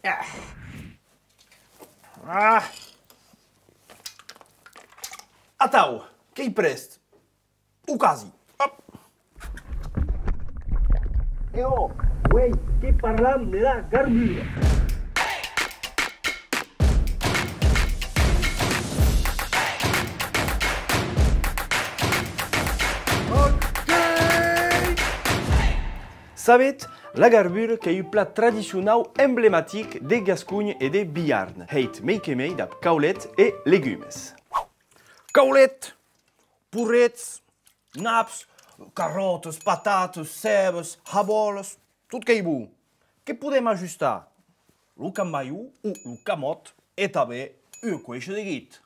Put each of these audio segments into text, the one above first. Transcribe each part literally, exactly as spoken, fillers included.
Ah. Ah. Atau, qu'ei prèst. O quasi. Òp. E ò, uei, que parlam de la garbura. Ok! Sabetz, la garbura qu'ei un plat tradicionau emblematic de Gasconha e de Biarn, hèit mei que mei dab caulet e legumes. Caulet, porrets, naps, carròtas, patatas, cebas, habòlas, tot qu'ei bon. Que podem ajustar lo cambalhon o lo camòt e tanben ua cueisha de guit.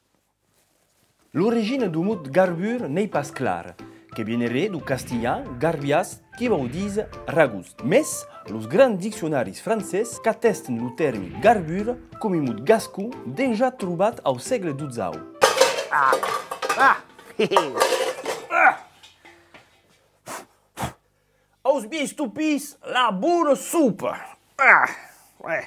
L'origina deu mot garbur n'ei pas clara, que vieneré deu castilhan garbias, qui vòu díser ragost. Mès los grands diccionaris francés qu'atèstan lo tèrme garbura com un mot gascon dejà trobat au sègle dotzau. Ah! Ah! Ah! Aus vièlhs topins, la bona sopa! Ah! Eh!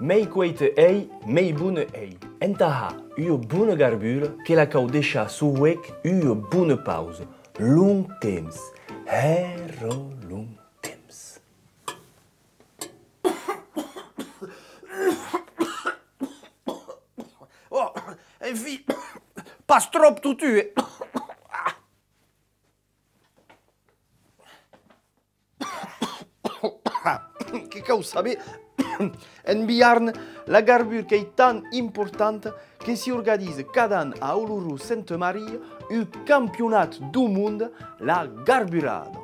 Mei cueita ei, mei bona ei. Entà har ua bona garbura, que la cau deishar suu huec ua bona pausa. Long temps, hèra long temps. Oh, enfin, pas tròp totun, eh? Que cau saber, en Biarn, la garbur qu'ei tan importanta que s'i organiza cada an a Olorós Senta Maria un campionat deu monde, la garburada.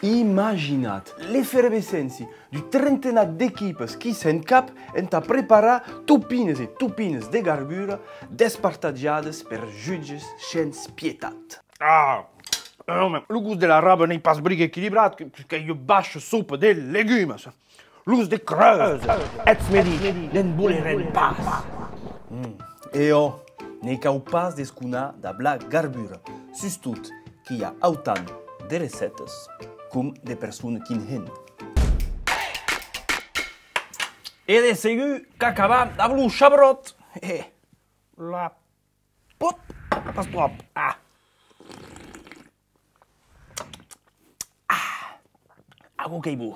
Imaginatz l'efervescéncia d'un trentenat d'equipas qui se'n cap entà preparar topinas e topinas de garbura despartatjadas per jutges shens pietat. Ah! Eh, òme, lo gost de la raba n'ei pas briga equilibrat, que, que, qu'ei ua baisha sopa de legumes. Los de Creuse, eths medis, ne'n volerén pas. Mm. E ò, ne cau pas desconar dab la garbura, sustot que i a autant de recètas com de personas qui'n hèn. E de segur qu'acabam dab lo chabròt. Eh, la pot, pas tròp. Ah. Ah. Aquò qu'ei bon.